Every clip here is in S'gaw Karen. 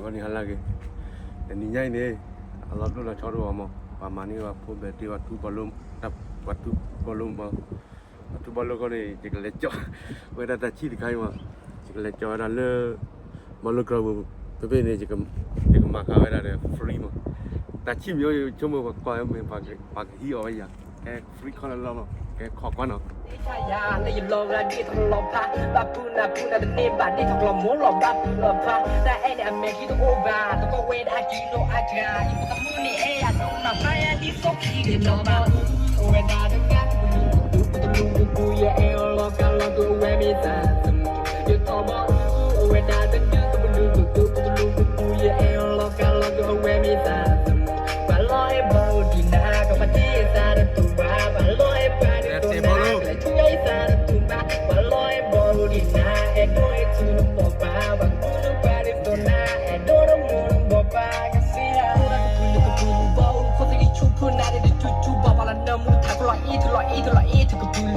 ဂီၤန့ၣ်ဟါလၢအဂ့ၤ, တနံၤညါအံၤန့ၣ် အလီၤဒိၣ်လီၤဆီတအိၣ်ဘၣ်မး, ပှၤမၤန့ၢ်ပှၤဖိဘဲးတ့ၢ်ပှၤထူဘီလိ, ပှၤထူဘီလိမး, ပှၤထူဘီလိခီန့ၣ် ယကလဲၤကၠီဝဲဒၣ်တၢ်ဆံၣ်တခါအံၤမး, ယကလဲၤကၠီဝဲဒၣ်လၢ ဘီလိကရၢပူၤ, ဖဲဖဲန့ၣ် ယကမၤဃာ်ဝဲဒၣ်ဒီး free မး, တၢ်ဆံၣ်မ့ၢ်အိၣ်ဆိကမိၣ်ပှၤကွၢ်မ့ၢ် ပှၤကဟံးအီၤဝဲယၤ, ကဲ free call လၢလီၢ်လီၤ, ကဲ call ကွၢ်နီၤ လၢယလီၤဂာ်ဒ်ထီၣ်လီၤဖး, ဘၣ်ဖုးနၢ်ဖုးနၢ်တန့ၢ်ဘၣ်ဒ်ထီၣ်ကျီၢ်မိၢ်လီၤ ဘၣ်ဖုးလီၤဖး, တၢ်အဲၣ်န့ၣ်အမဲာ်ခံတအိၣ်ဘၣ်, တကီၢ်ဝဲဒၣ်အကံလိအါစှၤ, ယဖိသမူန့ၣ်အဲၣ်ယၤဒိၣ်မး ဖးယၤဒ်သိးခံက့ၤနီၤဘၣ်, အိၣ်ဝဲဒၣ်တဂၤ, ပလူပလူပူပူ ယအဲၣ်အီၤလီၤကါလီၤကအိၣ်ဝဲမ့ၢ်သးသမူ, ယထီၣ်ဘီအူ အိၣ်ဝဲဒၣ်တဒု ကပလူပလူပူပလူပူ ယအဲၣ်အီၤလီၤကါလီၤကအိၣ်ဝဲမ့ၢ်သးသမူ, ပှၤလီၤအဲၣ်ဘီဒံးနၤ ကပၤတ့ၢ်ယသးတတူၢ်ဘၣ်, ပှၤလီၤအဲၣ်ပှၤဒ်သိးနၤ ကလဲၤထူယသးတတူၢ်ဘၣ်, ပှၤလီၤအဲၣ်ဘီဒံးနၤ အဲၣ်ဒိးအဲၣ်ထူနဘီၣ်ဘၣ်, ပှၤကူနပှၤဒ်သိးနၤ အဲၣ်ဒိးနမူနဘီၣ်ဘၣ်, ကစ့ယၤ ကပူၤလၢကပူၤလၢဘီအူ ခိၣ်သရံၣ်ဆူဖုနၤဒ်တထူထူဘီၣ်ဘၣ်လီၤ နၢမူထးကလီၤအ့ၣ်ထူလီၤအ့ၣ်ထူလီၤအ့ၣ်ထူကပူၤလၢ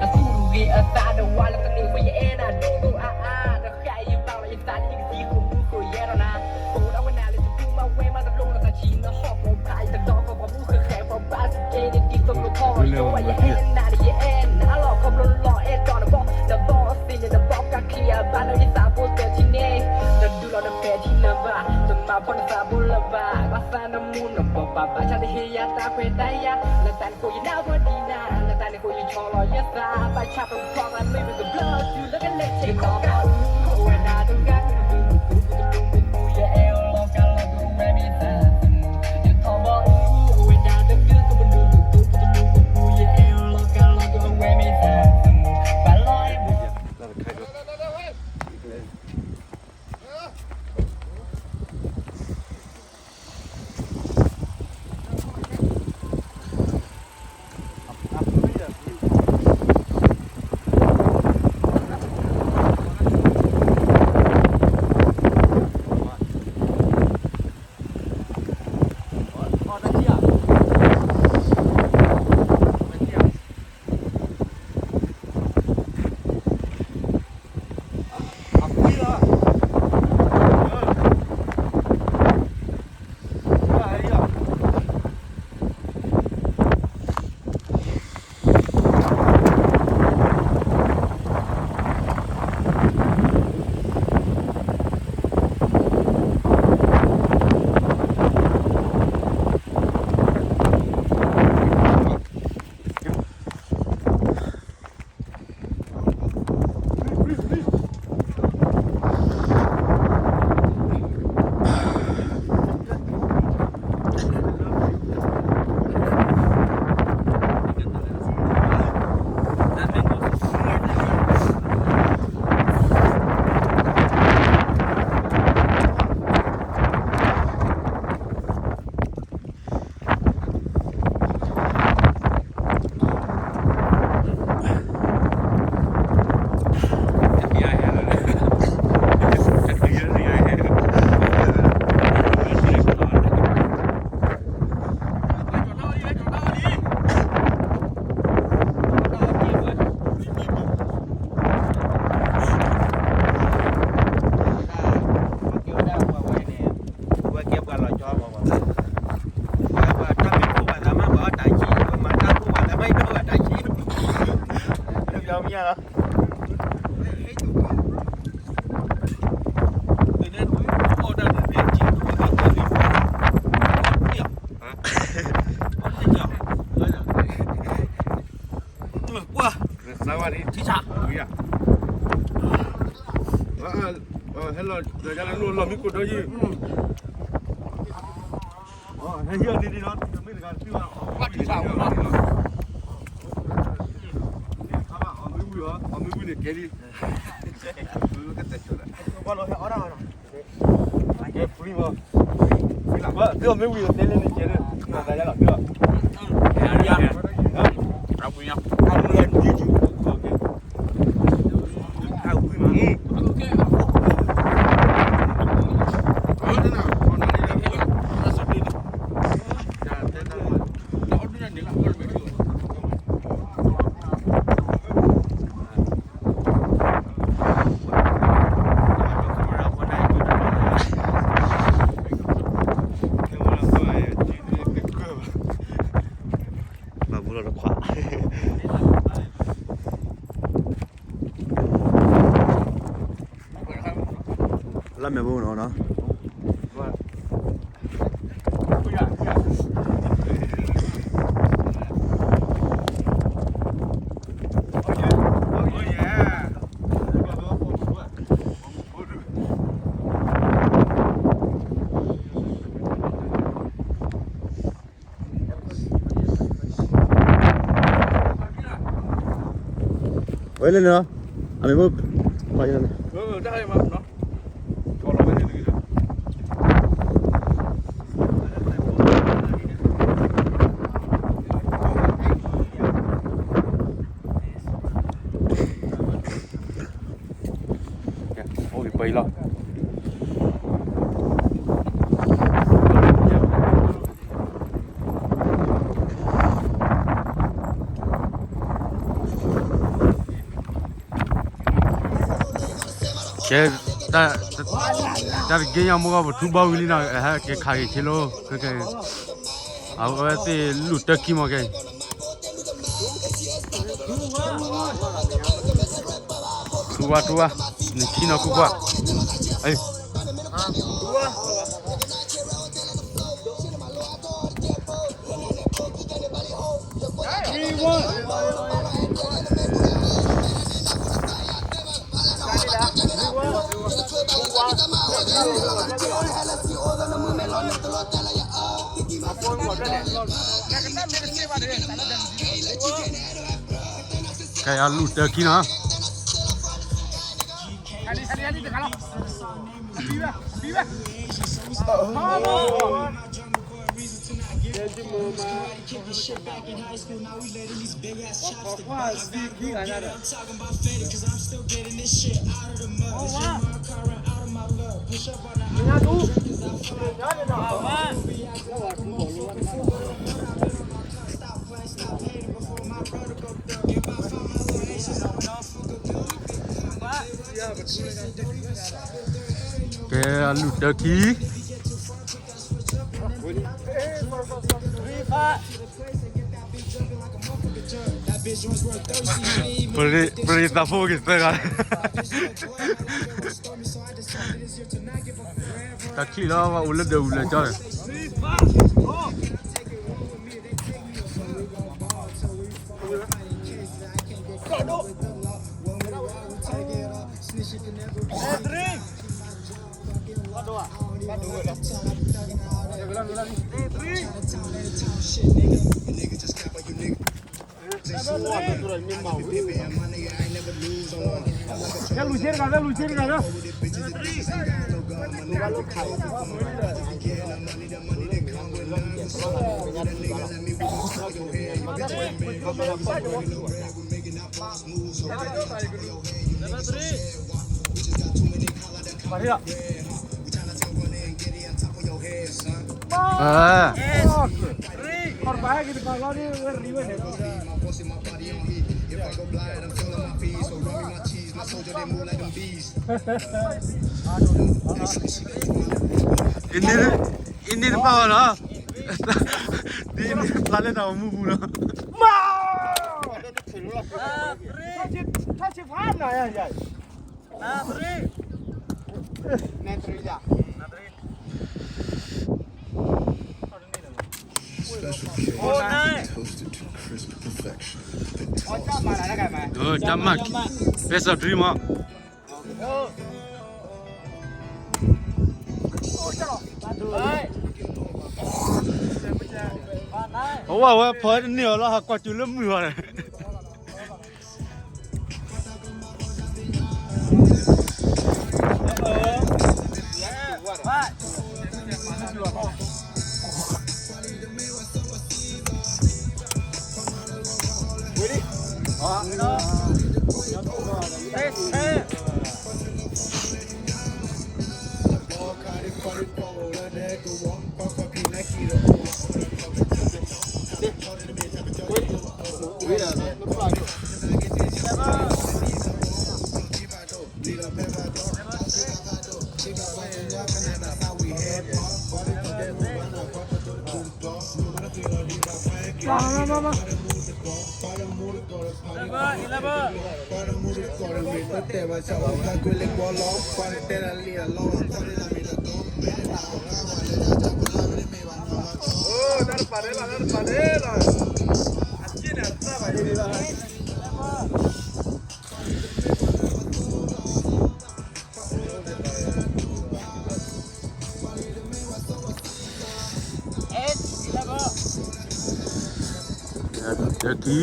အသူၣ်ဂ့ၤအသးဒီးဝါလၢတနံၤဃီ ယအဲၣ်နၤဒိၣ်ဒိၣ်အါအါ, တဃၣ်ယဘၣ်လီၤယသးလၢယကသံဃိာ်မူဃိာ်ယဲၢ်ဒီးနၤ, ပအိၣ်ဒၣ်ဝဲနၤလၢတပူၤမးဝဲမးတလိၣ်လီၤသးဆံးနဟီၣ်ကီၤဖး ယတဒီကီၢ်ပှၤမူဃဲဃဲပှၤဘၣ်စက့န့ၣ် ဒ်သိးကျိၤခီၣ်လီၤယိဝဲ ယအဲၣ်နၤဒီးယအဲၣ်နၤလီၤ ခီဖျိလီၤအဲၣ်ဒီးနဘီၣ် နဘီၣ်သ့ၣ်န့ၣ် နဘီၣ်ကၢ်ချံအဘၣ်လၢယသးဖိတၢ်ထံန့ၣ် နဒုးလီၤနပဲာ်ထံနဘၣ် နမၤဖှီၣ်နသးဖိလၢၤဘၣ် ဘၣ်သးနမူနဘီၣ်ဘၣ် ဘၣ်ဆၣ်တဟ့ၣ်ယၤတၢ်ခွဲးတၢ်ယာ် လၢတၢ်န့ၣ်ဃိယနၢ်ပၢၢ်ဒံးနၤ လၢတၢ်န့ၣ်ဃိယဆီၣ်လီၤယသး ဘၣ်ဆၣ်ပဖီၣ်သးမ့ၢ်ဝံၤကဘျၢၣ်တုၤလၢကလဲၤဆ့ကီး အိၣ်ဝဲဒၣ်တဂၤ ယအဲၣ်အီၤလီၤကါလီၤကအိၣ်ဝဲမ့ၢ်သးသမူ ယထီၣ်ဘီအူ အိၣ်ဝဲဒၣ်တဒု ကပလူပူပူ ကပလူပူပူ ယအဲၣ်အီၤလီၤကါလီၤကအိၣ်ဝဲမ့ၢ်သးသမူ ပှၤလီၤအဲၣ်ဘီ ဟဲလီၤ လီၤမံကိးဒီးယံၤ ဟဲယံၤဒ်ဒ်လီၤ မ့ၢ်တဂၤတံၢ်ဘၣ် ဘၣ်ထံၣ်ဆၣ်ဝဲလီၤ အမ့ၢ်ဝံၤလီၤ အမ့ၢ်ဝံၤန့ၣ်ကဲလံ ကဲလီၤ ဟဲအီၣ်ဒၣ်လီၤ ကဲ free မး free လီၤ မ့ၢ်မ့ၢ်ဝံၤတဲလၢန့ၣ်ကဲလၢ နသးယါလီၤ ကဲလီၤ အဝံၤညါ အဝံၤညါ အဝံၤမး camera ဝဲဒၣ် မဲာ်ဘိနီၤနီၤ ဝဲလၢနီၤ အမ့ၢ်ဘိ အိၣ်က့ၤပှဲၤအံၤလီၤ ကဲ တၢ် တၢ်တက့ၢ်ညါမိၢ်ကီၢ် ပထူဘီဝံၤလံနီၤ ဟဲက့ၤခးက့ၤဆ့လိ ခဲကဲ အဝဲသ့ၣ်လူၢ်တၢ်ခံမီၤကဲ ထူဝါထူဝါ နဆံနီၤကွၢ်ကွၢ် အ ကဲ အလူၢ်တၢ်ခံနီၤ ကဲ အလူၢ်တၢ်ခံ ပရံသးဖိက့ၤသၢဂၤ တၢ်ချံၣ်လီၤ ပအိၣ်လၢဒၢးဝံၤလၢကၠီန့ၣ် ကဲလူၤစ့တဂၤလၢ လူၤစ့တဂၤလၢ အံၤန့ၣ်တဘၣ်ဘၣ်နီၤ, ဒ်အံၤန့ၣ်ဖျါလၢတၢ်အိၣ်မူပူၤနီၤ, မါ, ထီၣ်ဆံဖးနၤယၤ, နတရံးယၤ Special K, toasted to crisp perfection. တၢ်မၤ, best of three မး, အဝဲဝဲဖီတန့ၢ်အီၤလီၤ ဟးကွၢ်တုၤလၢမုၢ်အီၤန့ၣ် မၤမၤမၤ တထံၣ် ပျၢ်လီၤခီ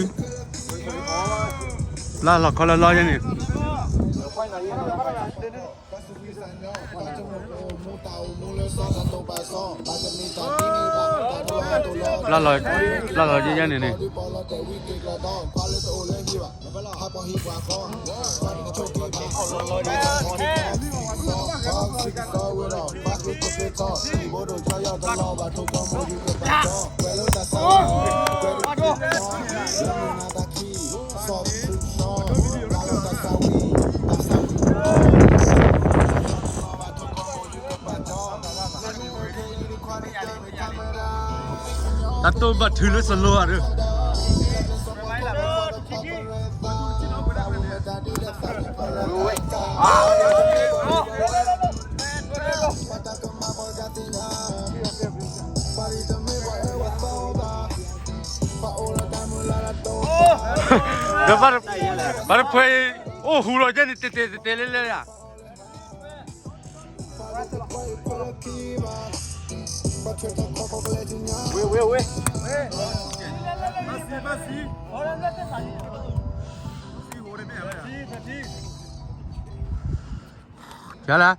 လၢလီၢ်ယဲန့ၣ် ပျၢ်လီၤ ပျၢ်လီၤယဲယဲန့ၣ်န့ၣ် တၢ်တိၢ်ဘၣ်ထုးလၢစလိအရၢ ဒီးဘၣ်တဖှဲး အိၣ်ဟူးလီၤယဲန့ၣ် တဲတဲတဲတဲလဲလဲယၤ ဝ့ၢ် ဝ့ၢ် ဝ့ၢ် ဖျါလၢ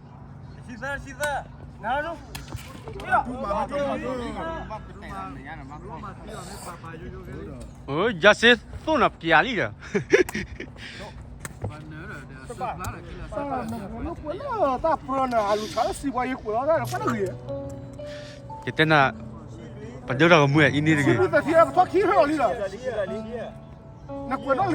ယစ့သိၣ်နၤပျးလံဒီး တၢ်ပြၢနၤ အလူၤဆးလၢစံးပှၤယကွဲးလီၤတၢ်ကွၢ်တဂ့ၤ ယတဲနၤ ပဒိၣ်တၢ်ကမူအံၤန့ၣ်တဂ့ၤ စံးဘျုးသးထံ ပထီၣ်ခံဟၢအီၤလံဒီး နကွဲးနီၣ်လ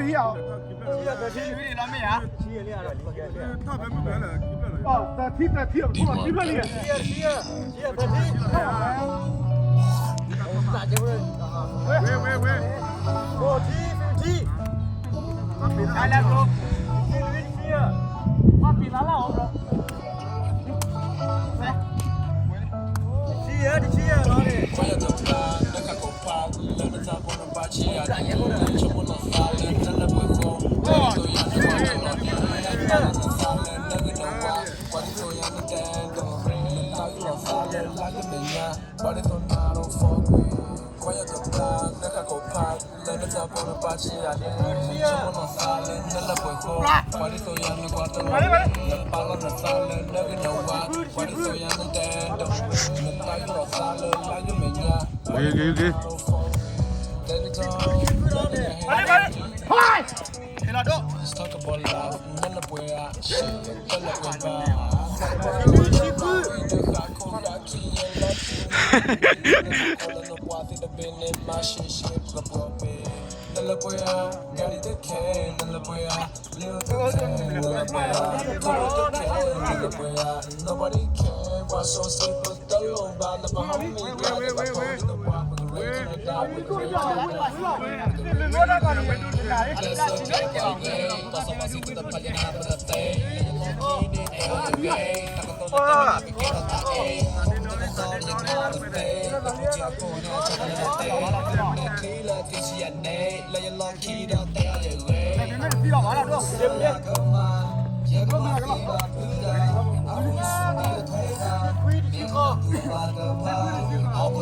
ံဧါ သး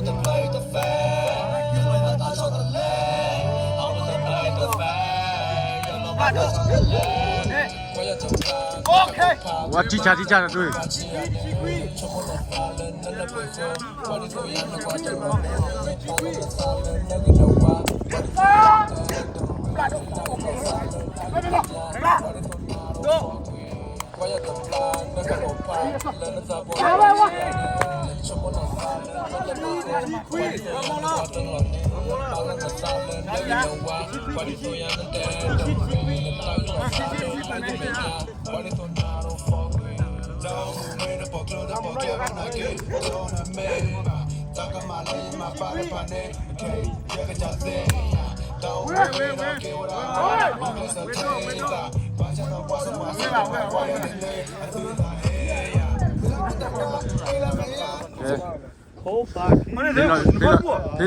ထံ သးထံ ပထီၣ်ခံဖျၢၣ်လံ ဂ့ၤဂ့ၤဂ့ၤ ဝါထံဆါထံဆါတၢ်တွံၢ် တၢ်ကမၤလၢယမၤပာ်တဖၣ်န့ၣ် ယကစၢ်သ့ၣ်ညါ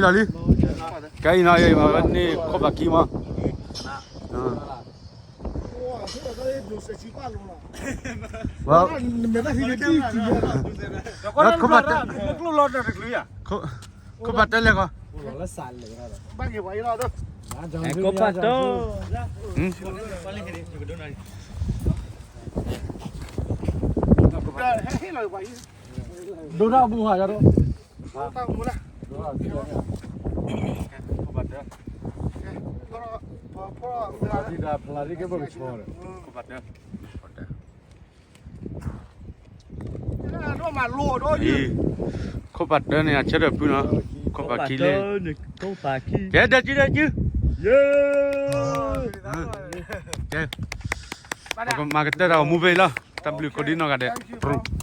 လံလီၤလံ, ကဲအံၤနီၤ အံၤမၤဝဲန့ၣ်ခိၣ်ပာ်ခံမး, ဝဲ, ခိၣ်ပာ်တၢ်, ခိၣ်ပာ်တၢ်လဲၣ်ကီး, ခိၣ်ပာ်တၢ်, ဒိၣ်ထီၣ်ဘူၣ်ဟးယၤဒိၣ်, ခိၣ်ပာ်တၢ်, ခိၣ်ပာ်တၢ်, ခိၣ်ပာ်တၢ်န့ၣ် အဆၢထၢၣ်ဖုနီၤ, ခိၣ်ပာ်ခံလဲၣ်, ကဲဒဲကံဒဲကံ, ကဲ, ပကမၤကတၢၢ်တၢ်ဂီၤမူဖဲအံၤလီၤ, တၢ်ဘျုးကိးဒံနီၢ်ဂၤဒဲး, ပြူၤ